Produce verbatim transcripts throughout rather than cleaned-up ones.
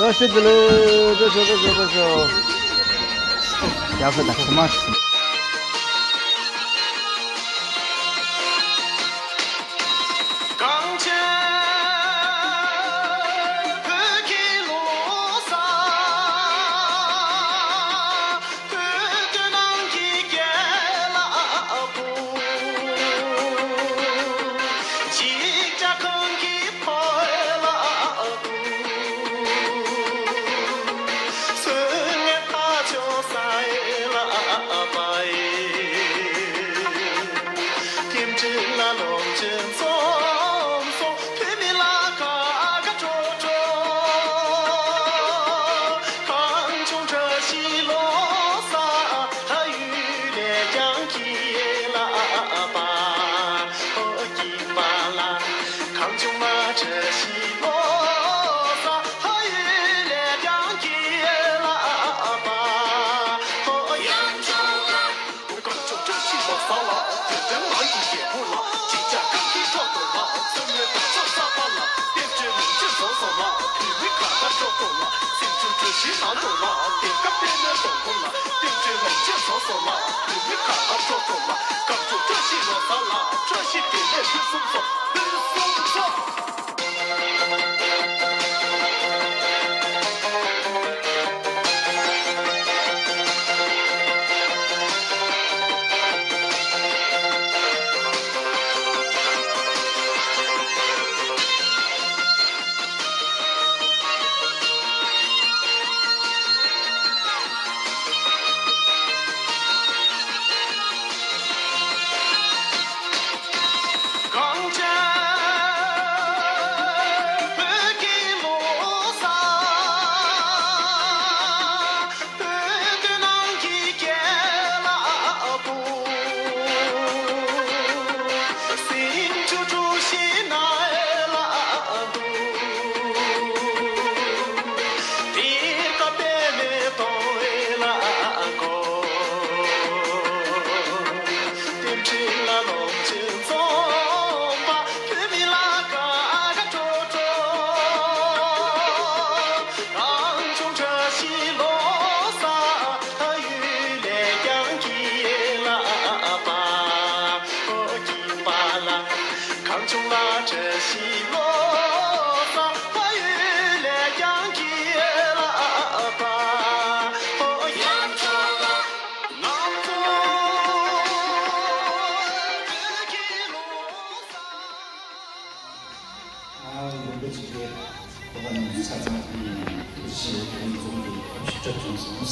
བཀྲ་ཤིས་བདེ་ལེགས། བཀྲ་ཤིས་བཀྲ་ཤིས་བཀྲ་ཤིས། ཡག་པོ་དང་ཁོ་མ། གངས་ཅན་བོད་ཀྱི་ལོ་གསར། བོད་དོན་ནང་གི་རྒྱལ་ལ་བོ། འཇིགས་སྐྲག་གང་གི་འཕོས་ལ་བོ། སོན་ངེ་ཐ་ཆོ་སའི་ལ་བའི། ཐིམ་ཁྲིམ་ལ་ལོངས་སྤྱོད་འཛོམས་སོང་། བོད་མི་ལ་ཁ་ཁ་ཁྲོ་ཁྲོ། གངས་ལྗོངས་བཀྲ་ཤིས་ལོ་གསར། ལྷ་ཡུལ་ལས་ཀྱང་སྐྱིད་ལ་པ། ཧོ་སྐྱིད་པ་ལ། གངས་ལྗོངས་མ་བཀྲ་ཤིས་ལོ་གསར། ལྷ་ཡུལ་ལས་ཀྱང་སྐྱིད་ལ་པ། ཧོ་ཡང་ལྗོངས་ལ། གངས་ལྗོངས་བཀྲ་ཤིས་ལོ་གསར་ལ། བོད་དོན་ལ་ཡི་རྒྱལ་པོ་ལ། ཅིག་ཅར་གང་གི་ཐོག་ཏུ་ལ། བཙུན་མོའི་དར་ལྕོག་གསར་པ་ལ། བསྟན་བཅོས་ལུང་བཅས་བཟོ་བཟོ་ལ། བོད་མི་ག་ག་ཕྱོགས་ཏོ་ལ། སེམས་ཆུང་བཀྲ་ཤིས་ནང་དུ་ལ། བདེན་ཁ་དཔེ་མེད་དོ་ཁོ་ལ། བསྟན་བཅོས་ལུང་བཅས་བཟོ་བཟོ་ལ། བོད་མི་ག་ག་ཕྱོགས་ཏོ་ལ། གངས་ལྗོངས་བཀྲ་ཤིས་ལོ་གསར་ལ། བཀྲ་ཤིས་བདེ་ལེགས་ཕུན་སུམ་ཚོགས། ཕུན་སུམ་ཚོགས། གངས་ཅན་བོད་ཀྱི་ལོ་གསར། བོད་དོན་ནང་གི་རྒྱལ་ལ་བོ། སེམས་ཆུང་བཀྲ་ཤིས་ནང་ལ་འདུག་དེ་ཀ་པད་མའི་དོན་ལ་གོ། རྟེན་འབྲེལ་ལ་ལོངས་སྤྱོད་འཛོམས་པ། བོད་མི་ལ་དགའ་དགའ་སྤྲོ་སྤྲོ། གངས་ལྗོངས་བཀྲ་ཤིས་ལོ་གསར། ལྷ་ཡུལ་ལས་ཀྱང་སྐྱིད་ལ་པ། ཨོ་སྐྱིད་པ་ལ། གངས་ལྗོངས་ལ་བཀྲ་ཤིས་ལོ་གསར། ཕ་ཡུལ་ལས་ཀྱང་སྐྱིད་ལ་པ། ཨོ་ཡང་ཁྱོད་ལ་ང་ཚོ་བོད་ཀྱི་ལོ་གསར། ཨ་ཡོང་འདོད་ཅིག་རེད། ཁོ་པ་ནི་ཆ་ཚང་ཞེས་ཁོང་ཚོ་གི་ཞིབ་ཕྲ་བྱུང་སོང་།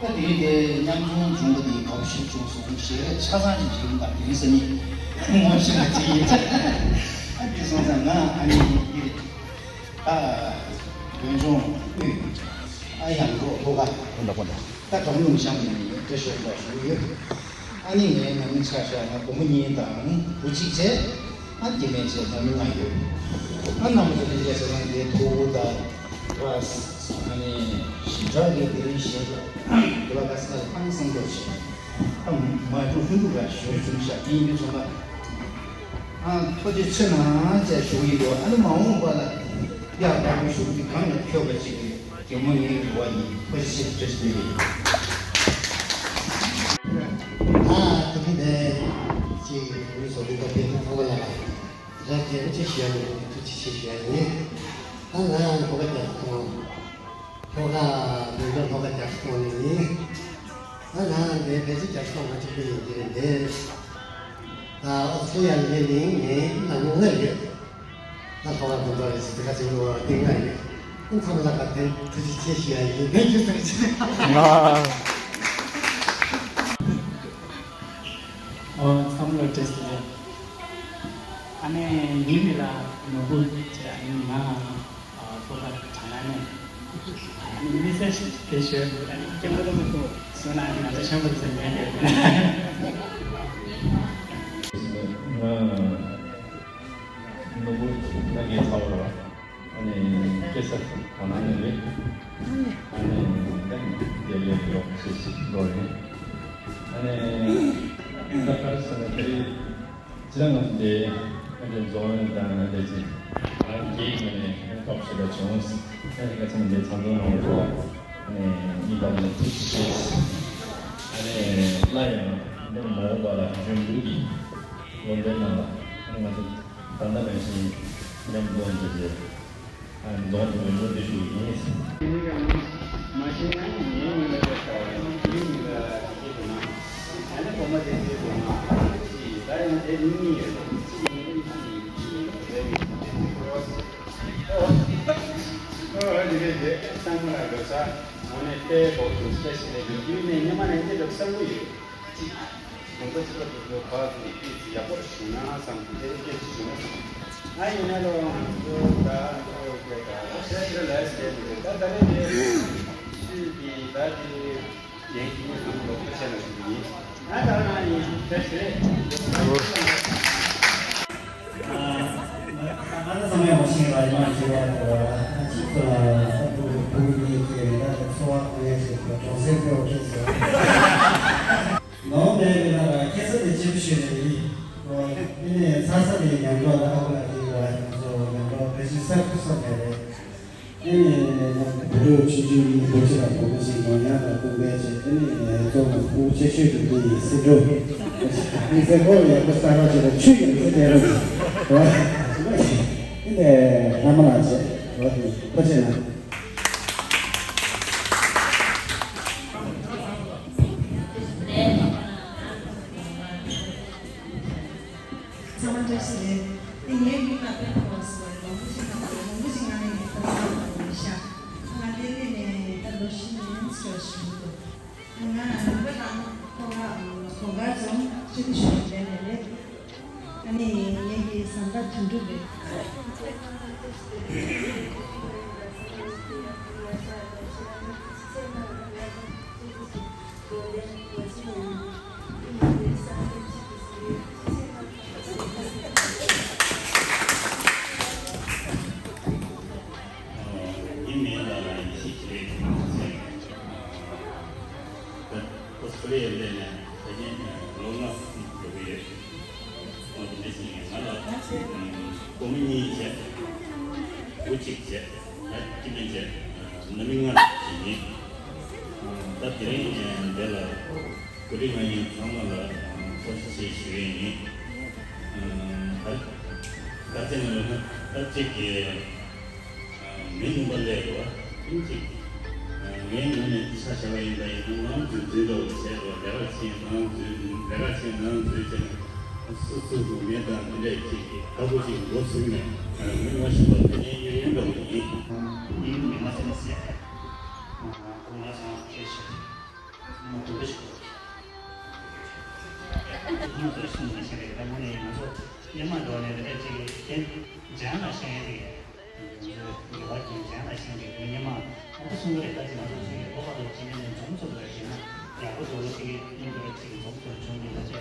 ད་དེ་རིང་དེ་མཉམ་ཞུགས་བྱུང་བ་དེ་དགའ་པོ་ཞིག་བྱུང་སོང་ཞེས་ཆ་ཚང་ཞིག་བྱུང་བ་དེ་རིང་སང་ཉིན་ངོ་ཤེས་པ་ཅིག་ཡིན། ཨ་དེ་སོང་ཙང་ང་ཨ་ནི་ཡིན་གྱི་རེད། ད་བོད་ལྗོངས་དབུས་ཨ་ཡང་འགྲོ་ལྷོ་ཁ་ཁོ་འདྲ་ཁོ་འདྲ། ད་འཛམ་གླིང་བཞུགས་ནས་བཀྲ་ཤིས་པ་ཞུ་གི་ཡོད། ཨ་ནི་ངའི་ནང་མི་ཆ་བཞག་ན་བུ་མོ་གཉིས་དང་བུ་གཅིག་བྱས། ཨ་སྐྱེ་དམན་བྱས་ནང་མི་ལྔ་ཡོད། ཨ་ནང་མི་ཚོ་ལས་བྱས་ཟེར་ན་འདི་ཐུ་བོ་དང་བ་ཨ་ནི་ཞིབ་ཕྲ་གི་དེ་རིང་བཤད་ལ་དེ་བ་ཁ་སང་ལ་ཧང་སང་འདོད་བྱས། ཨ་མ་ཡི་ཐུག་ཧུན་དུ་ར་ཞོལ་ཙུམ་ཤ་ཨིན་གྱི་ཚོ་ལ། ཨ་ཐུགས་རྗེ་ཆེ་གནང་ཅེས་ཞུ་གི་ཡོད། ཨ་ནི་མ་འོངས་པ་ལ་ཡག་པ་བུ་ཞུ་གི་གང་ལ་འཁྱོལ་བ་ཅིག་གི་རྒན་མོ་ངའི་རེ་བ་ཡིན། ཐུགས་རྗེ་ཆེ། བཀྲ་ཤིས་བདེ་ལེགས། ཨ་ཐུགས་རྗེ་ཆེ། ཅེས་བུ་བཟོ་གི་འདུག་དཔེ་ཐུགས་ཁོ་ལ་ར་རྒྱལ་པོ་ཆེ་ཞུ་ཡ་ཡིན། ཐུགས་རྗེ་ཆེ་ཞུ་ཡ་ཡིན། ཨ་ང་གོ་བ་རྒྱག་སོང་། ལྷོ་ཁ་བོད་ལྗོངས་ལྷོ་ཁ་རྒྱ་སྲིད་གཏོང་ནས་ཡིན། ཨ་ང་འདི་ཕལ་ཆེར་རྒྱ་སྲིད་གཏོང་མ་ཐུབ་པ་ཡིན་གྱི་རེད་འདི། ཨ་ཨོ་སི་ཀྲི་ལི་ཡ་ལ་སླེབས་ནས་ངས་ནང་མི་ལྔ་ཡོད། ང་ལྷོ་ཁ་དགོན་པ་རེད་ཟེར་དེ་ག་ཚོད་ལོ་བ་དེ་ལྔ་ཡོད། ཨ་ཚང་མ་ལ་ག་དེ་ཐུགས་རྗེ་ཆེ་ཞུ་ཡ་ཡིན། ངས་ཁྱོད་ཚོ་རེད་ཟེར། ཨོ་ཚང་མ་ལ་བཀྲ་ཤིས་བདེ་ལེགས། ཨ་ནི་ཉིན་མི་ལ་ནོར་བུ་ཅེས། ཨ་ནི་ང་ཨ་སྤོ་བ་གྲྭ་ནང་ནས་ཨ་ནི་དམིགས་བསལ་ཞིག་དེ་ཞུ་ཡ་འདུག་ཨ་ནི་སྐྱེ་བ་སློབ་མ་ཚོ་བཟོས་ན་ཨ་ནི་ང་ཚོ་ཆེན་པོ་ཟེར་མེད་དེ། ང་ནོར་བུ་ལྷ་རྒྱལ་ཚ་བ་ར། ཨ་ནི་སྐྱེས་ས་གྲྭ་ནང་ནས་རེད། ཨ་ནི་ད་རྒྱལ་ཡོད་ཡོད་ཞེས་ཞིག་འགྲོ་རེད། ཨ་ནི་ད་ག་རེ་ཟེར་ན་དེ་རིང་། ཁྱེད་རང་ང་ཚོ་འདི་ཨ་ནི་རྫོང་དང་ཨ་ནི་ཅི་ཨ་ནི་རྒྱལ་ཡིན་ནས་ཨ་ནི་ཐོབ་ཞེས་པ་བྱུང་། ཨ་ནི་ཁ་ཚང་འདི་ཚང་འཛོམས་གནང་བ་ཚོ་ཨ་ནི་གཉིས་པ་ནས་ཐུགས་རྗེ་ཆེ། ཨ་ནི་སླར་ཡང་འདི་མ་འོངས་པ་ལ་གཞོན་ནུ་གི་བློ་འདོན་གནང་བ་ཨ་ནི་ང་ཚོ་ད་ལྟ་ནས་བཞིན་མཉམ་དུ་འཛོམས་བྱས་ཏེ། ཨ་ནི་རྫོང་དེ་ནས་མུ་མཐུད་ཞུ་གི་ཡིན། དེ་ནས་ཀྱང་མ་ཤེས་ན་ངའི་མིང་ལ་ལྟ་བ་ཡིན། ངའི་མིང་ལ་དེ་འདུག་ན། ཨ་ནི་གོང་མ་དེ་འདྲས་འདུག་ན། ཅི་ད་ཡང་དེ་གཉིས་གཉིས་ཡོད། ཅི་ཡིན་ཅི་ཡིན་ཅི་ཡིན་རེད་མི་འདུག་ཅི་ཅི་ཁོ་རོ། ཨོ་ཨོ་དེ་རེད་དེ་སང་མ་ལ་འགྲོ་ས་ངོ་ནས་ལྟའི་འོག་ཏུ་ལྟ་ཞིག་ལས་འགྲོ་རྒྱུ་ནས་སྔོན་མ་ནས་འདི་འགྲོ་བསམ་བློ་ཡོད། ཅི། དགོངས་པ་ཅི་ལ་འགྲོ་དགོས་པ་དེ་ནི་སྐད་ཅིག་ཡག་པོ་ཞུ་ན་བསམ་གྱི་དེ་སྐད་ཅིག་ཞུ་ན་བསམ། ཨ་ཡིན་ན་ལོ་ང་ཚོ་ད་འགྲོ་དགོས་ད་ད་ཆ་ཤི་ལ་ལས་ཟེར་མི་འདུག་ད་ད་རེས་དེ་སུས་དེ་ད་དེ་ཡན་གྱི་མི་ཚང་ལོག་པ་བྱས་ན་ཞུ་གི་ཡིན། ང་ད་ང་ཡིན་ཆ་ཤི་རེད། ང་ཚོ་ཚང་མས་ངོ་ཤེས་པ་ཡིན་ན་ཞེས་པ་ལ་གཅིག་ཏུ་ལ་ཕུ་གུ་གཉིས་ཀྱི་མི་ལ་འཚོ་བ་གང་ཡག་ཞིག་གྲོང་གསེབ་སྤེལ་བ་ཁྲིད་ཟེར། ནོར་མེད་མི་ལ་ར་སྐྱེ་ས་དེ་ཅིབ་ཤེས་ནས་ཡིན། ཨེ་ནས་ཚ་ས་དེ་མཉམ་འགྲོ་ལ་ཨ་ཁུ་ལ་དེ་བ་ང་ཚོ་མཉམ་འགྲོ་བེད་སྤྱོད་གསར་ཐུབ་ས་མེད་རེད། ཨེ་ནས་བོད་ཕྲུག་ཆུང་ཆུང་གཉིས་བོད་སྤྱི་དང་བོད་མི་ཞིག་ནོར་ཉར་དང་བསྟུན་པའི་ཆེད། ཨེ་ནས་གཙོ་བོ་སྐུ་ཆེ་ཤོས་དེ་དེ་ཡིན་སྲིད་གྲོས་དམིགས་བསལ་སྐོར་ཡག་པོ་གསར་པ་ཅིག་ལ་ཆུ་ཡིན་སྲིད་དེ་རུ་ཨེ་ནས་ལྷ་མ་ལགས་བྱས་ཐུགས་རྗེ་གནང་། ཚང་མ་བཀྲ་ཤིས་བདེ་ལེགས། དེ་ངའི་མིང་ལ་དཔལ་ཕོ་བ་ཟེར་བ་རེད། ལོ་ངོ་གཅིག་ནང་ལོ་ངོ་གཅིག་ནང་ནས་ངའི་ཕོ་བ་ཟེར་བ་རེད་ཤག་ང་ལྟེ་གནས་ནས་ད་ལོ་བཞི་ནས་ཡང་ཚོད་བཞིན་འདུག་ང་ནང་པ་དང་ཁོ་ང་གོང་དཀར་རྫོང་སྤྱི་བདེ་ཤོད་ལས་ནས་རེད། ཨ་ནི་ངེད་ཀྱི་བཟའ་ཟླ་དོན་གྲུབ་རེད། ངའི་མིང་ལ་ཡེ་ཤེས་ཀྱི་རེད་ཟེར། ད་ཁོ་སི་ཁོ་ལེ་ཡར་ལས་ནས་ད་ཉིན་ལོ་ལྔ་འགྲོ་གི་ཡོད། ཨོ་དེ་འདྲ་ཞིག་ཡིན་ང་ལ་བུ་མོ་གཉིས་བྱས། བུ་གཅིག་བྱས། ད་སྐྱེ་དམན་བྱས། ནང་མི་ལྔ་ཞིག་ཡིན། ད་དེ་རིང་འདི་ལ་བོད་རིགས་ང་ཡིན་ཚང་མ་ལ་ཐུགས་རྗེ་ཆེ་ཞུ་ཡས་ཡིན། ད་ད་ཚེ་ང་ལ་ད་གཅིག་གི་མི་ངོ་མ་ལས་རོ། ཨིན་ཅིག་ངའི་ངོས་ནས་ཆ་བཞག་པ་ཡིན་པ་ཡིན་ན་ང་ཚོའི་འཛིན་གྲྭ་བ་བྱས་རོ། ལས་ཀ་བྱེད་ང་ཚོའི་ལས་ཀ་བྱེད་ང་ཚོའི་བྱས་ན་སུ་སུ་སུ་ངས་དང་འདི་འདྲས་ཅིག་གི་ཁ་ཕོ་ཅིག་འགོ་ཚུགས་ནས་མི་ངོ་ཤེས་པ་དེ་ནས་གཡས་གཡོན་འགྲོ་གི་ཡིན། ཡིན་མི་མ་ཟེར་ན་ཟེར། ཁོ་ང་ཚང་ཁྱེད་ཤེས། ང་དུ་འདི་ཞིག་ཁོ་ཁྱེད་ཁོ་ང་ཚོ་ཤིང་ནས་ཤེས་རེད། ད་ངོ་ནས་ང་ཚོ་སྙེ་མ་འགྲོ་ནས་འདི་འདྲས་ཅིག་གི་རྒྱན་ལ་ཤེས་ཡོད་རེད། ང་ཚོའི་འགྲོ་བ་གི་གཞན་ལ་ཤེས་པའི་སྙན་མ་ཨ་ཁུ་གསུང་གི་རེད། ད་ཅི་ང་ཚོ་ཚོ་ཡི་ལོ་ཁ་ལོ་ཅི་ནས་ནས་འཛོམས་ཚོགས་པ་ཞིག་ན་ཡག་པོ་འགྲོ་བ་ཅིག་གི་སྙིང་འདོད་ཅིག་འཛོམས་ཚོགས་བྱུང་གི་ད་ཅི་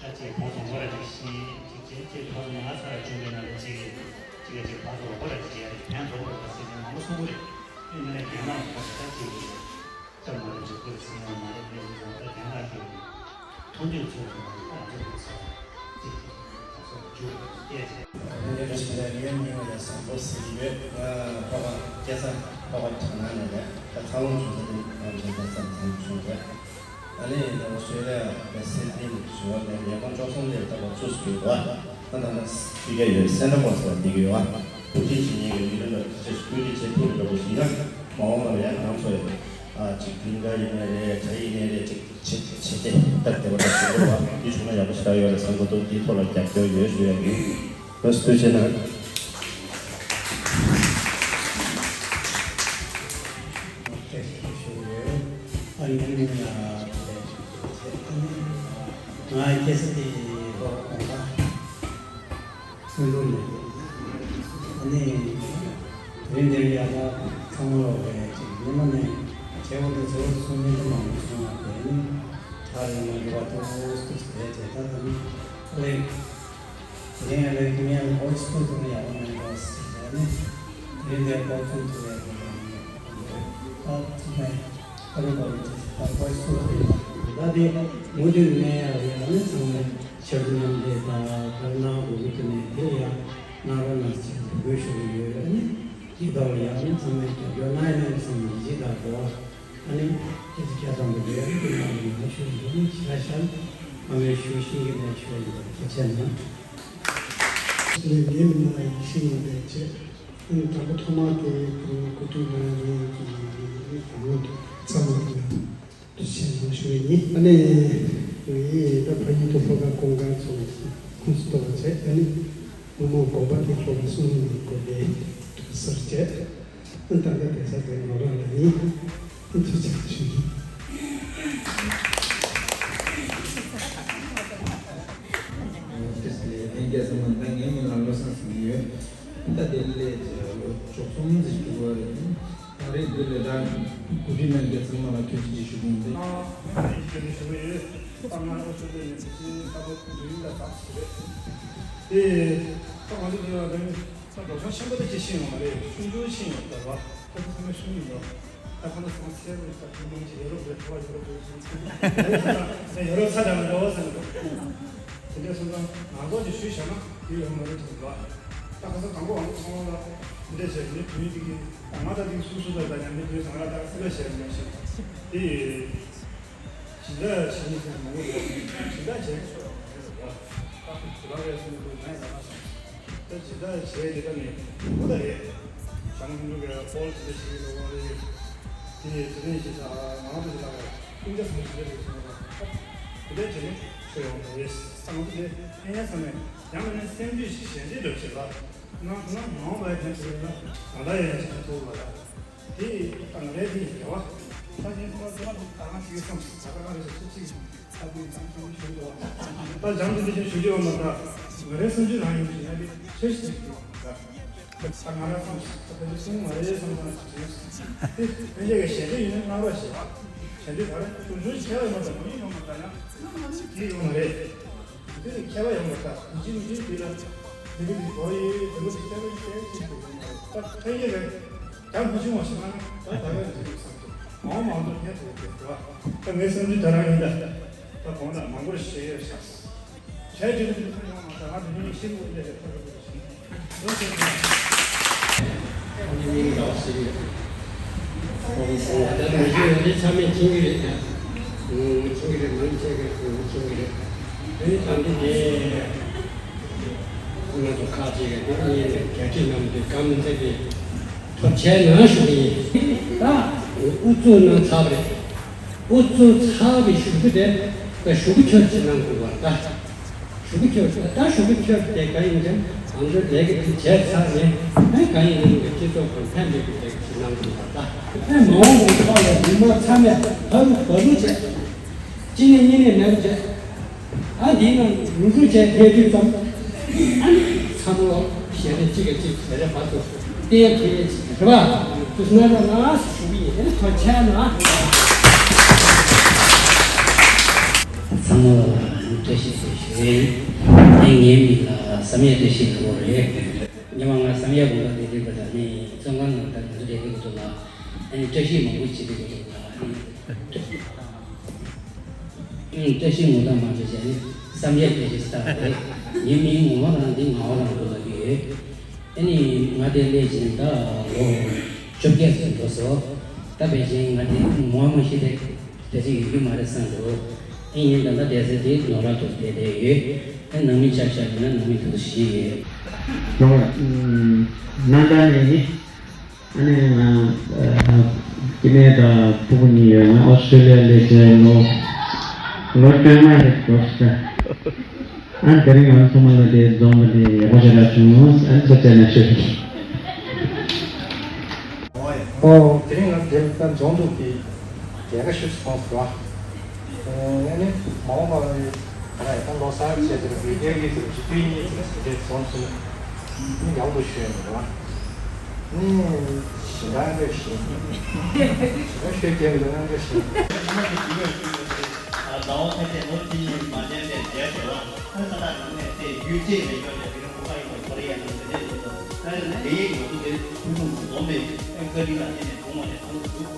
ད་ཅི་ཕོ་ཚོ་ངོ་ར་ཅིག་ཤེས་ཅིག་ཅིག་ཅིག་ཕོ་ཚོ་ང་ཚོ་ར་བྱུང་གི་ན་ད་ཅི་ཅིག་ཅིག་ཕོ་ཚོ་ངོ་ར་ཅིག་ཡ་ཕན་ཐོགས་འགྲོ་བ་ཟེར་ནས་མང་པོ་གསུང་གི་རེད། ཨེ་ནས་རྒན་ལགས་ཚོ་ད་ཅི་ཅིག་ཅམ་མ་རེད་ཅིག་ཁུར་སེ་ཡང་མ་རེད་ལས་ཀྱི་ཚོགས་པ་རྒན་ལགས་ཀྱི་མཐོང་ཆོས་ཚོ་ང་ཚོ་གི་ས་ཅིག་ང་ཚོ་རྒྱུ་སྐད་ཆ། ཨ་ནི་རེ་ཞིག་ལ་ངའི་མིང་ལ་ཡ་བཟང་པོ་ཟེར་གྱི་ཡོད། ང་ཕ་བ་སྐྱེས་ས་ཕ་བ་གྲ་ནང་ནས་རེད། ད་ཚ་ལོང་བྱུང་ས་དེ་ཨམ་ཆེན་ད་ཚ་ཚ་ལོང་བྱུང་རེད། ཨ་ནི་ད་ཨོ་སི་ཀྲི་ལི་ཡ་ད་སིད་ནི་བྱུང་བ་ནས་ཉིས་སྟོང་བཅུ་གསུམ་ལོར་ད་བ་ཚུགས་སུ་ཡོད་པ། ད་ད་ལྟ་སི་ཀ་ཡོད་སེན་ཊར་ཀོ་སི་ལ་བསྡད་ཀྱི་ཡོད་པ། བུ་ཁྲིད་བྱེད་མཁན་གྱི་མི་ལ་ལ་ཅིག་སྐུལ་ཁྲིད་བྱེད་ཐུབ་པ་འདྲ་པོ་ཞིག་ན་མ་འོངས་པར་ཡང་ང་ཚོ་ཡོད། ཨ་ཅིག་བདུན་ཕྲག་ཡིན་ནའི་རེད། གྲྭ་ཡིན་ནའི་རེད། ཅིག་བྱེད་བྱེད་བྱེད་བྱེད་བསྡད་པ་འདྲ་ཞིག་འདུག་བ། འདི་བྱུང་ན་ཡག་པོ་ཞེ་དྲག་ཡོད་རེད་བསམ་གྱི་འདུག་འདིའི་ཐོག་ལ་རྒྱབ་སྐྱོར་ཡོད་ཞུ་ཡ་ཡིན། ལགས་སོ་ཐུགས་རྗེ་གནང་། བཀྲ་ཤིས་བདེ་ལེགས་ཞུ་གི་ཡོད། ཨ་ནི་ངའི་མིང་ལ་བཀྲ་ཤིས་བདེ་ལེགས་ཟེར། ཨ་ནི་ང་སྐྱེས་ས་དེ་ལྷོ་ཁ་གོང་ཁ། དེ་རིང་འདིར་ཡར་ལ་ཚང་མ་ལོག་རེད་ཅིག་སྔོན་མ་ནས་བྱེད་དགོས་འདུག་ཚོ་གསུང་མི་འདུག་མང་པོ་སོང་བ་དེ་ནི་ཐག་རིང་མ་འགྲོ་བ་ཏོག་ཙམ་བྱས་བྱས་ད་ད་ནི་ལེགས། དེ་རིང་ལ་ཀི་མེན་ཨོ་ཆི་ཐུག་ཐུག་ཡག་པོ་མེད་པ་ཟེར་ནས་དེ་རིང་འདིར་ཏོག་ཙམ་ཐུག་ཡག་པོ་མེད་པ་ཨ་ཐུག་མེད་ཨ་རུ་པ་རུ་ཅིག་ད་ཏོག་ཙམ་ཐུག་ཡག་པོ་ད་དེ་མུ་མཐུད་ནས་ཡག་རེད་ཨ་ནི་ཚང་མས་ཕྱག་རྡོ་རྣམས་དེ་དང་བོད་ནང་འགོ་གི་དེ་ནས་དེ་ཡང་གནང་རོགས་གནང་ཟེར་འབོད་ཞུ་གི་ཡོད། ཨ་ནི་དེ་དག་ལ་ཡང་ཨ་ནི་ཚང་མས་རྒྱབ་སྐྱོར་གནང་ཡ་གནང་གི་ཚང་མ་ཡིད་ཆེས་དང་འགྲོ་བ་ཨ་ནི་ཁྱེད་ཚོ་ཁྱེད་ཚང་གི་འབྲེལ་ཡོད་ཀྱི་ནང་ལ་མ་ཞུ་འདུག་ནི་ཇི་ལྟར་ཤར་ཨ་མའི་ཞུ་ཤེས་ཀྱི་གནས་ཆོད་ཡིན་པར་ཐུགས་རྗེ་གནང་། ངའི་མིང་ལ་ཡེ་ཤེས་ཡིན་པའི་ཆེད། ཨ་ནི་དང་པོ་ཐོག་མར་དེ་གུ་རུ་གུ་ཐུག་ལ་ངའི་གི་ནང་ལ་ཡིན་ནི་དང་པོ་དེ་ཚང་མ་དེ་ལ། དུ་ཆེན་མོ་ཞུ་བའི་ཉིན། ཨ་ནི་ངའི་ད་ཕ་ཡུལ་དུ་ལྷོ་ཁ་ཀོང་ཀང་ཚོ་ཁོངས་སུ་གཏོགས་པ་བྱས། ཨ་ནི་མི་མང་དགོན་པ་དེ་ལྷོ་ཁ་སུ་ནི་དགོན་པའི་སར་བྱས། ཨ་ད་ལྟ་བསྡད་ས་དེ་ནོར་བ་ལ་ཡིན། ཨ་ཐུགས་རྗེ་ཆེ་ཞུ་ཡིན། ལྷན་རྒྱས་ཚང་མ་ད་ངའི་མིང་ལ་བློ་བཟང་ཟེར་གྱི་ཡོད། ད་དེ་ལས་ལྗོགས་གསུམ་ཟེར་གྱི་འདུག་བ་རེད། ད་རེས་འདི་ལས་ད་གོ་སྒྲིག་གནང་མཁན་ཚང་མ་ལ་ཐུགས་རྗེ་ཆེ་ཞུ་གི་ཡིན། ད་ང་ཞུ་གི་ཡོད། ད་ང་ཨོ་སི་ཀྲི་ལི་ཡ་ནས་ཕྱིན་ད་ལོ་བདུན་ལ་ཙམ་ཞིག་རེད། དེ་ད་ང་ཚོ་འདི་ལ་ད་ད་འགྲོ་སོང་ཆེན་པོ་ད་ཅིག་ཕྱིན་ཡོང་བ་རེད། ཆུང་ཆུང་ཕྱིན་ཡོང་བ་རེད་བ། ད་ཚང་མས་ཤུགས་ཡིན་ནོ། ད་ཁོ་ན་ཚང་མ་ཚད་རུ་ད་ཐུན་མོང་གི་ཡོ་རོབ་རེད། ཁོ་བ་ཡོ་རོབ་རེད་ཟེར། ཡོ་རོབ་ས་དང་འགྲོ་བ་ཟེར་འགྲོ། དེ་འདྲ་སོང་ཙང་ང་ཚོ་ཅིག་ཞུས་བཞག་ན་དེ་ཡོང་མ་རེད་ཟེར་འགྲོ། ད་ཁ་སང་དང་པོ་ང་ཚོ་ཚང་མ་ལ་འདི་འདྲ་བྱས་ནས་བུ་ཡུལ་དེ་གི་ད་ང་ད་དེ་སུ་སུ་ད་ད་ཉམས་ནས་བུ་ཡུལ་ཚང་ལ་ད་སི་ལ་བྱས་མ་ཤེས། དེ་ཇི་འདྲ་བྱས་ནས་ཟེར་མང་པོ་ཡོད། ཇི་འདྲ་བྱས་ནས་ཆོག་ཡོང་མ་རེད་ཟེར་འགྲོ། ད་ཁོ་དེ་ལ་རེད་སོང་ནས་ཁོ་ང་ཡི་ད་ང་སོང་། ད་ཇི་ལྟར་བྱས་དེ་ལྟ་ནས་ཁོ་ད་རེད། བྱང་ཆུབ་ཀྱི་ཧོལ་ཇི་ལྟར་བྱེད་ཀྱི་འདུག་ག་རེད། དེ་ནས་དེ་ནས་ཞེས་ད་ང་ཚོ་ཞིག་ལ་ཀུན་ཀྱང་སོང་ཞིག་རེད་སོང་ད་དེ་ལྟར་བྱས་ནས་ཆོས་ཡོང་བ་རེད། ད་ང་ཚོ་དེ་ཨེ་ཡ་ཚང་མས་ཡང་ན་སེམས་རྒྱུད་ཞིག་གཞན་འདྲེས་འགྲོ་བྱེད་ལ་ང་ཁོ་ན་མ་འོངས་པའི་དོན་དུ་ཡིན་ན་ད་ལྟ་ཡང་ཞིག་ཐུག་ལ་ད། དེ་ཡིས་ཏང་རེ་དེ་ཡིས་རེ་བ། ད་ཡིན་ཁོ་ཚོ་ང་ཚོ་ད་ང་ཅིག་སོང་ད་ད་ང་རེ་ཞིག་ཅིག་ད་དེ་ཡིས་ད་ང་ཞུ་འདུག་ད་འཇམ་དེ་འདི་ཞིག་ཞུ་རྒྱུ་ཡོད་མ་ད་ང་རེ་སེམས་རྒྱུད་རང་ཡིན་ཞིག་ཡ་དེ་ཆོས་ཤིག་ཅིག་ད་ད་ང་ར་སོང་ད་དེ་སོང་ང་རེ་སོང་ད་ཅིག་དེ་ཕན་ཆད་ཀྱི་ཞལ་འདོན་ཡིན་ན་གནང་རོགས་ཞེས་ཞལ་འདོན་ད་རེ་ཞུ་རྒྱུ་ཞིག་ཁྱད་ཡོད་མ་ད་མ་ཡིན་ཡོད་མ་ད་ཡང་ང་ང་ཅིག་དེ་ཡོད་མ་རེད། འདི་ནི་མཁས་པ་ཡོང་བ་དང་འདི་ཅི་མི་ཅི་འདི་ལ་འདི་གི་འདི་གོ་ཡི་འདི་གི་འདི་མཁས་པ་ཡི་ཅན་ཅི་འདུག་ཡོང་བ་རེད། ད་ཕན་ཡོན་རེད། ད་མི་ཆུང་བ་ཞིག་ན་ད་ད་ག་འདི་གི་བསམ་གྱི་མང་མང་དུ་ཕན་ཐོགས་ཀྱི་རེད་བ། ད་ངའི་བསམ་ཚུལ་ད་རང་ཡིན་ད། ད་གོང་ལ་མང་པོ་ཞིག་ཡོད་ཤག་བྱས་དུས་འདི་ཚོ་ཡོང་བ་ད་ང་འདི་ནི་ཤི་བོ་ལས་ད་ད་ག་འདི་ཞིག་ཨ་ནི་མིང་ལ་ཟེར་གྱི་ཡོད། ད་མི་རྒྱུ་ཡོད་དེ་ཚང་མས་མཁྱེན་གྱི་རེད་ད། ངོ་མཁྱེན་གྱི་རེད། མི་མཁྱེན་གྱི་རེད། ངོ་མཁྱེན་གྱི་རེད། དེ་ནི་ད་འདི་དེ་ང་ཚོ་ཁག་ཅིག་གི་དེ་གཉིས་ནས་རྒྱལ་སྤྱི་རྣམས་དེ་བཀའ་མོལ་མཛད་དེ་ཐོབ་བྱས་ན་ཞུ་གི་ཡིན། ད་ཨུ་ཚུགས་གནང་ཚར་བ་རེད། ཨུ་ཚུགས་ཚར་བའི་ཞུ་རྒྱུ་དེ་ད་ཞུ་གི་ཁྱོད་ཀྱིས་གནང་དགོས་པ་རེད་ད། ཞུ་གི་ཁྱོད་ད་ཞུ་གི་ཁྱོད་དེ་ག་ཡིན་ཀྱང་ང་ཚོའི་ལས་ཀ་དེ་བྱས་ཚར་ནས་ཨ་ག་ཡིན་ནའང་སྤྱི་ཚོགས་ཁོ་ཕན་མེད་པའི་ལས་ཀ་ཞིག་གནང་དགོས་པ་ད། ཨ་མ་འོངས་པའི་ཐོག་ལ་མི་མང་ཚང་མས་ཕ་རུ་བ་རུ་བྱས། གཅིག་ནས་གཉིས་ནས་མེད་པ་བྱས། ཨ་འདིའི་ནང་རུ་རུ་བྱས་ཕེབས་དུས་ཙམ། ཨ་ནི་ཚང་མ་ཞལ་རས་གཅིག་གིས་གཅིག་ཞལ་རས་བར་དུ་བསྟན་ཕེབས་ཀྱི་རེད་བ། དུ་སྣ་ལ་ལ་ཞུ་གི་ཡིན། ཨ་ནི་ཐོག་ཆད་ན། ཚང་མ་ལ་བཀྲ་ཤིས་བདེ་ལེགས་ཞུ་ཡིན། ཨ་ངའི་མིང་ལ་བསམ་ཡས་བཀྲ་ཤིས་ལྷུན་པོ་རེད། ཉི་མ་ང་བསམ་ཡས་དགོན་པ་དེ་དེ་འདྲ་ནི་བཙོན་ཁང་ནང་ད་ང་ཚོ་བསྡད་དེ་གི་འདུག་ལ། ཨ་ནི་བཀྲ་ཤིས་མང་པོ་བྱེད་དེ་གི་འདུག་ལ། ཨ་ནི་བཀྲ་ཤིས་ངོ་ཐང་མང་ཆེ་བྱས་ནི་བསམ་ཡས་བཀྲ་ཤིས་ལྟ་བ་རེད། ངའི་མིང་ངོ་མ་རང་འདི་ངག་དབང་རང་དུ་ལབ་ཀྱི་ཡོད། ཨ་ནི་ང་དེ་སླེབས་ཅིང་ད་ལོ་བཅོ་བརྒྱད་ཙམ་འགྲོ་སོང་། ད་བས་ཅིང་ང་དེ་ངོ་མ་ཤེས་དེ་དེ་ཚོ་ཡོད་རྒྱུ་མ་རེད་བསམ་འདུག་ཨ་ནི་ད་ལྟ་བསྡད་ས་དེ་ནོར་བྲག་ཏུ་བསྡད་བསྡད་ཡོད། ཨ་ནང་མི་ཆ་བཞག་ཡིན་ན་ནང་མི་དེ་ཚོ་བཞི་ཡོད། ལོ་ན་ད་ནས་ནི། ཨ་ནི་ང་སྐྱེ་དམན་དང་ཕྲུ་གུ་གཉིས་ཡོད། ང་ཨོ་སི་ཀྲེ་ལི་ཡ་ལ་ཆེ་ལོ་ལོ་བཅོ་ལྔ་རེད་འགྲོ་ཤག་ཨ་ནི་དེ་རིང་ང་ཚང་མ་ལ་དེ་འཛོམས་པ་དེ་ཡག་པོ་ཞེ་དྲག་བྱུང་། ཨ་ནི་ཚོ་བཙལ་ནས་ཤོད། ཨོ་དེ་རིང་ང་དེ་ལ་འཛོམས་འདུག་དེ་རྒྱལ་ཁ་ཤུགས་སུ་གཏོང་ཟེར་བ། ཨ་ནི་མ་འོངས་པ་ལ་ད་ལྟ་ལོ་གསར་བྱས་ཏེ་བོད་རྒྱལ་གྱི་ཟེར་བ་ཞིག་དུས་གཉིས་ཙམ་ཞིག་དེ་འཛོམས་སོང་ནས་ཡག་པོ་ཞུ་ཡ་མི་འདུག་ཨ། ནི་ཞེ་དྲག་འདྲ་ཞིག་ཞེ་དྲག་ཤོད་ཀྱི་མི་འདུག་ན་འདྲ་ཞིག་ཟླ་བ་ཕལ་ཆེར་ལོ་གཅིག་གཉིས་མ་འདས་ནས་མཇལ་བྱས་པ། ཨ་ཁ་ཐག་ནང་ནས་དེ་རྒྱུད་ཅེས་མེད་ཀྱང་ཡང་དེ་རིང་གོ་ཁ་ཡིན་པ་ཁོ་རེ་ཡང་ནང་དེ་འདྲས་ཡོད་དོ། ཨ་ནི་དེ་ཡིག་ང་ཚོ་དེ་ཐུན་མོང་དུ་འཛོམས་པའི་བཀའ་དྲིན་ལ་བརྟེན་ནས་གོང་མ་ནས་གོང་དུ་འགྲོ།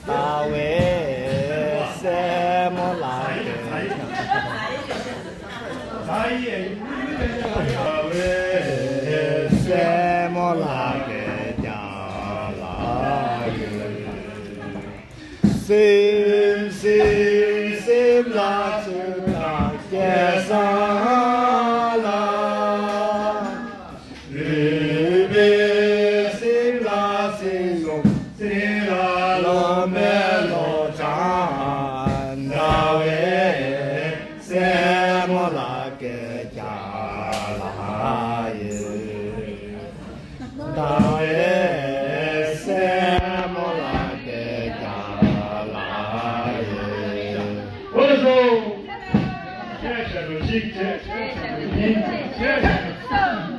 ལྟ་བའི་སེན་མོ་ལགས་ཀྱི། ལྟ་བའི་སེན་མོ་ལགས་ཀྱི་རྒྱབ་ལ་ཡོད། སེམས་སེམས་སེམས་ལ་ཚུལ་དང་སྐལ་བཟང་ལ། རུས་པའི་སེམས་ལ་སེམས་སོང་སེམས་ལ་ལོ་མེ་ལོ་གྲང་། ཟླ་བའི་སེན་མོ་ལགས་ཀྱི་རྒྱབ་ལ་ཡོད། ཟླ་བའི་སེན་མོ་ལགས་ཀྱི་རྒྱབ་ལ་ཡོད། འོ་སོང་། ཁྱེད་ཞབས་བྲོ་གཅིག་བྱས། ཁྱེད་ཞབས་བྲོ་གཉིས་བྱས། ཁྱེད་ཞབས་བྲོ།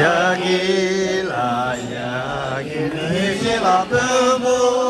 ཡ་གི་ལ་ཡ་གི་ནི་ཤེས་ལ་བོན་པོ།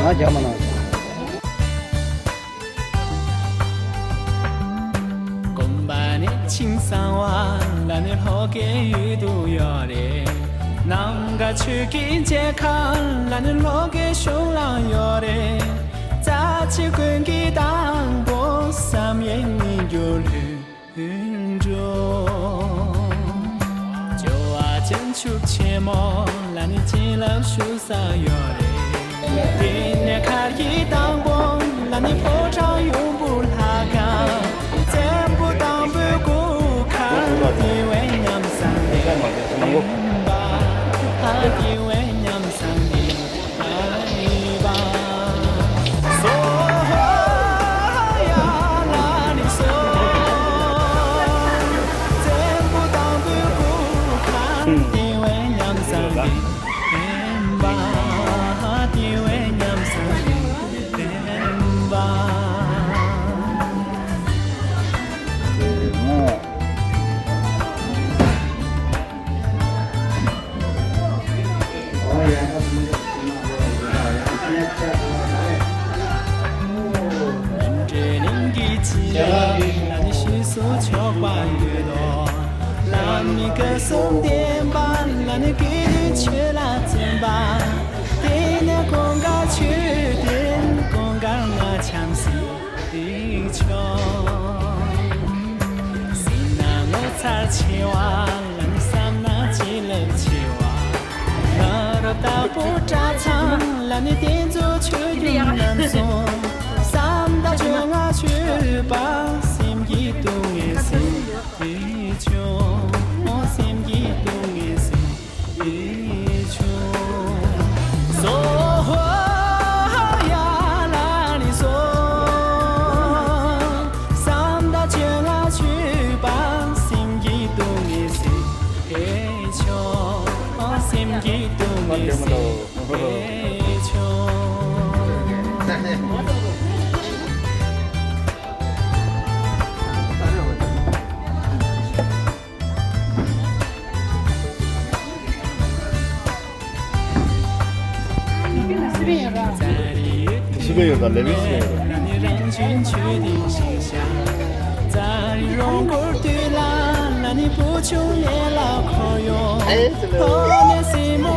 ང་རྒྱ་མ་ནང་། དགོན་པ་ནི་ཆིང་གསང་བ་ལ་ནི་ལྷོ་ཁའི་ཡུལ་དུ་ཡོད་རེད། ནམ་མཁའ་ཆོས་ཀྱི་མཇལ་ཁ་ལ་ནི་ལྷོ་ཁའི་གཞུང་ལ་ཡོད་རེད། རྩ་ཆེ་ཀུན་གྱི་དང་པོ་བསམ་ཡས་སྙིང་རྗེ་ལྷུན་གྲུབ། ཇོ་བོ་བྱང་ཆུབ་ཆེན་མོ་ལ་ནི་བྱིན་རླབས་ཞུ་ས་ཡོད་རེད། དེ་ནས་མཁར་གྱི་དང་པོ་ལ་ནི་ཕོ་བྲང་ཡུམ་བུ་ལྷ་ཁང་། བཙན་པོ་དང་པོའི་སྐུ་མཁར་དེ་བས་ཉམས་བཟང་ལྡན་པ། དེ་བས་ཉམས་བཟང་ལྡན་པ། འདྲེ་གླིང་གི་བྱིན་རླབས་ལ་ནི་ཞེས་སུ་ཆོག་པ་ཡོད་དོ། ལམ་ནི་སྐུ་གསུམ་ལྡན་པ་ལ་ནི་སྐུ་ཆོས་ལ་བརྩོན་པ། དེ་ནས་ཀུན་དགའ་ཆོས་ལྡན་ཀུན་དགའ་ལྔ་འཆམ་སྲིད། ཆོས། སྲིད་ན་ངོ་མཚར་ཆེ་བ། ལམ་བསམ་ན་བྱིན་རླབས་ཆེ་བ། ང་རབ་དྭགས་པོ་གྲྭ་ཚང་ལ་ནི་བསྟན་འཛིན་ཆོས་སྐྱོང་རྣམ་གསུམ། བསམ་དང་བཅོ་ལྔ་མཆོད་པ། སེམས་ཀྱི་སྡུག་བསྔལ་སེལ་ཆོས། སེམས་ཀྱི་སྡུག་བསྔལ་སེལ། གི་ཡོད་ད། ལེ་རིགས་གི་ཡོད་ད། ཨེ་ཙི་ལོ།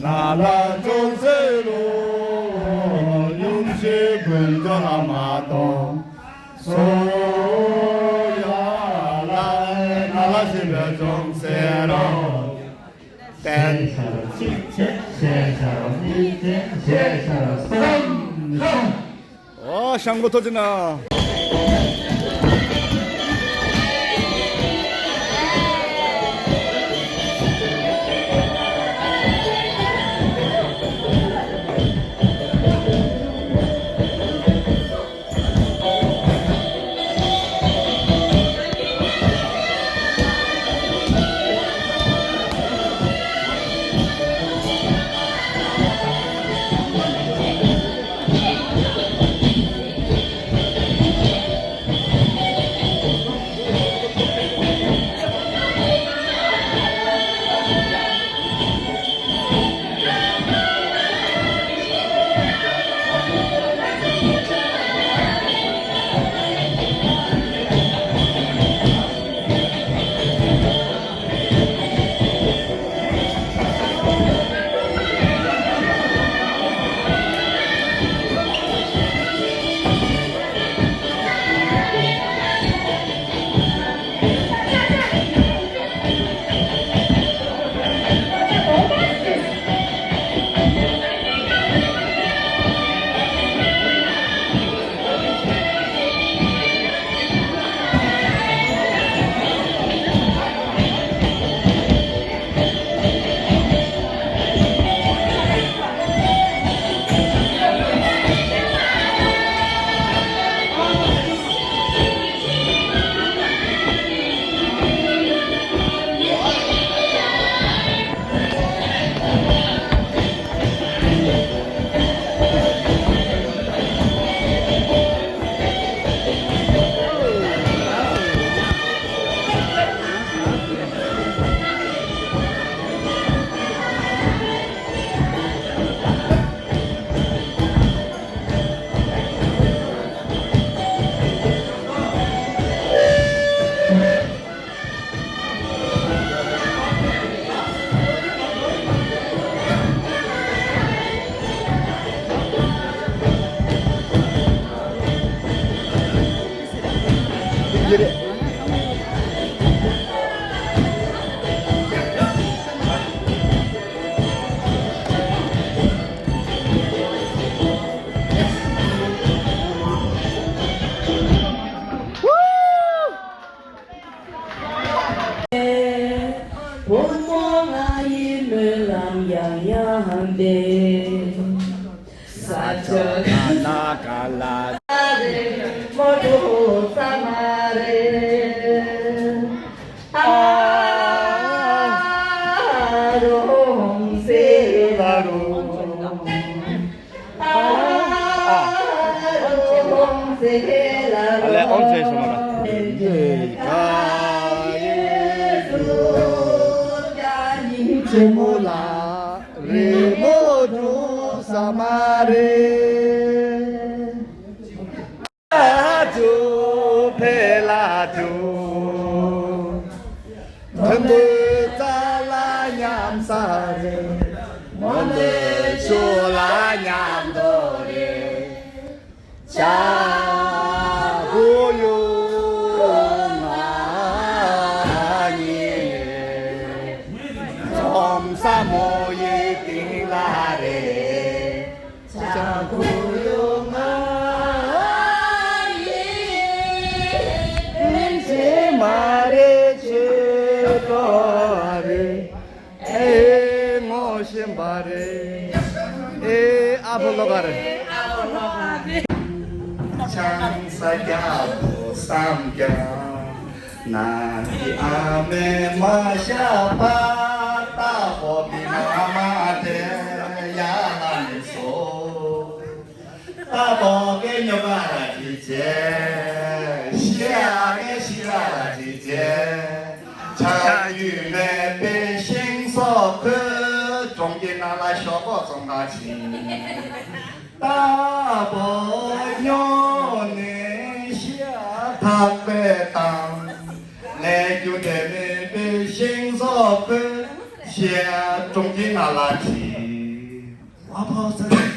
ལ་ལ་ཅོག་ཙེ་རུ། ཡུམ་ཆེན་ཀུན་འགྲོ་ལ་མ་གཏོང་། སོ་ཡ་ལ་ལ་ལ་ཞེས་པའི་ཅོག་ཙེ་རུ། བསྟན། ཞེས་བྱ་རོ་གཅིག་བྱས། ཞེས་བྱ་རོ་གཉིས་བྱས། ཞེས་བྱ་རོ་གསུམ་བྱས། ཨོ་ཤང་པོ་ཐོ་ཅི་ན། བུ་མོ་ང་ཡི་སྨོན་ལམ་ཡང་ཡང་བདེ། ས་ཆ་ག་ལ་ག་ལ་རེད། མོ་འགྲོ་ས་མ་རེད། ཨ་རོང་སེ་ལ་རོང་། ཨ་རོང་སེ་ལ་རོང་། ཨ་ལས་ཨོམ་ཟེར་སོང་ལ། ཆེན་མོ་ལ་རི་མོ་འགྲོ་ས་མ་རེད། ལ་ཇུ་ཕེ་ལ་ཇུ། མཐུན་པོའི་རྩ་ལ་མཉམ་ས་རེད། མོ་མོའི་ཆུ་ལ་མཉམ་དོ་རེད། ཇ་གུ་ཡུ་ང་ཉེ། འཛོམས་ས་མོ་ཡི་སྟེང་ལ་རེད། ཅང་གུ་ཡོང་ང་ཡིན། ཨིན་ཅི་མ་རེད་ཆོས་གོ་རེད། ཨེ་ངོ་ཤེས་པ་རེད། ཨེ་ཨ་ཕོ་ལོ་ག་རེད། ཆང་ས་རྒྱ་བོ་བསམ་ཀྱང་། ནང་གི་ཨ་མས་མ་བཞག་པར་རྟ་ཕོ་གི་མ་མ་དེ་ཡར་ལངས་ནས་སོ། རྟ་ཕོ་གི་ཉོ་ག་ར་ཅི་བྱེད། ཤི་ཡ་གི་ཤི་ར་ར་ཅི་བྱེད། ཆ་རྒྱུས་མེད་པའི་ཤིང་བཟོ་ཁོས། གྲོང་ཁྱེར་ནང་ལ་ཞོག་ཁོག་བཙོང་ག་ཕྱིན། རྟ་ཕོ་ཉོ་ནས་ཤི་ཡ་ཐག་པས་བཏང་། ལས་རྒྱུ་འབྲས་མེད་པའི་ཤིང་བཟོ་ཁོས། ཤི་ཡ་གྲོང་ཁྱེར་ནང་ལ་ཕྱིན། ཨ་ཕ་ཚ།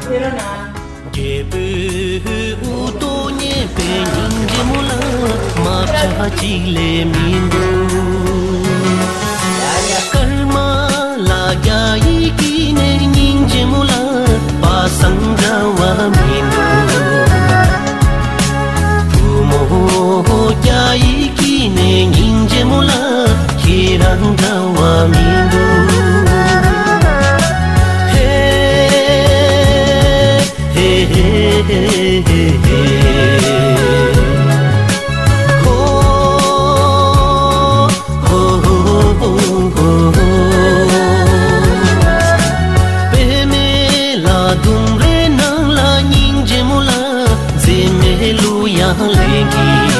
རྒྱལ་པོའི་དབུ་ཏོ་མཉེས་པའི་སྙིང་རྗེ་མོ་ལ་རྨ་བྱ་གཅིག་ལས་མི་འདུག་སྐར་མ་ལ་རྒྱ་ཡིས་ཀྱིས་ནས་སྙིང་རྗེ་མོ་ལ་པ་སངས་འདྲ་བ་མི་འདུག་བུ་མོ་རྒྱ་ཡིས་ཀྱིས་ནས་སྙིང་རྗེ་མོ་ལ་ཁྱེད་རང་འདྲ་བ་མི་འདུག་ཧེ། ཧེ་ཧེ་ཧེ་ཧེ་ཧེ། ཧོ། ཧོ་ཧོ་ཧོ་ཧོ། པདྨའི་ལྷ་ལྡུམ་རའི་ནང་ལ་སྙིང་རྗེ་མོ་ལ་མཛེས་མའི་གླུ་དབྱངས་ལེན་གྱིས།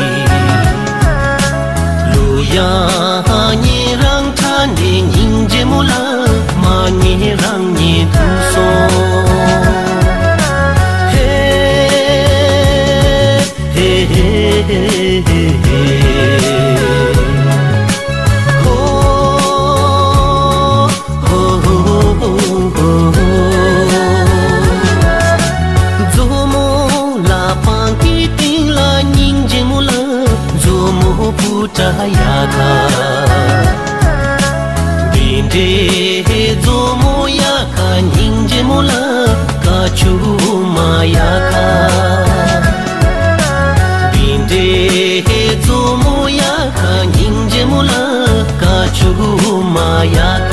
གླུ་དབྱངས་ཉན་རང་ཁྲ་ནས་སྙིང་རྗེ་མོ་ལ་མ་ཉན་རང་ཉན་ཐུབ་སོང་། ཧེ། ཧེ་ཧེ་ཧེ་ཧེ་ཧེ། ཧོ། ཧོ་ཧོ་ཧོ་ཧོ། མཛོ་མོ་ལ་པང་གི་སྟེང་ལ་སྙིང་རྗེ་མོ་ལ་མཛོ་མོ་བུ་ཏྲ་ཡ་ཁ། འདི་འདྲའི་མཛོ་མོ་ཡ་ཁ་སྙིང་རྗེ་མོ་ལ་ཀ་ཆུ་མ་ཡ་ཁ། འདི་འདྲའི་མཛོ་མོ་ཡ་ཁ་སྙིང་རྗེ་མོ་ལ་ཀ་ཆུ་མ་ཡ་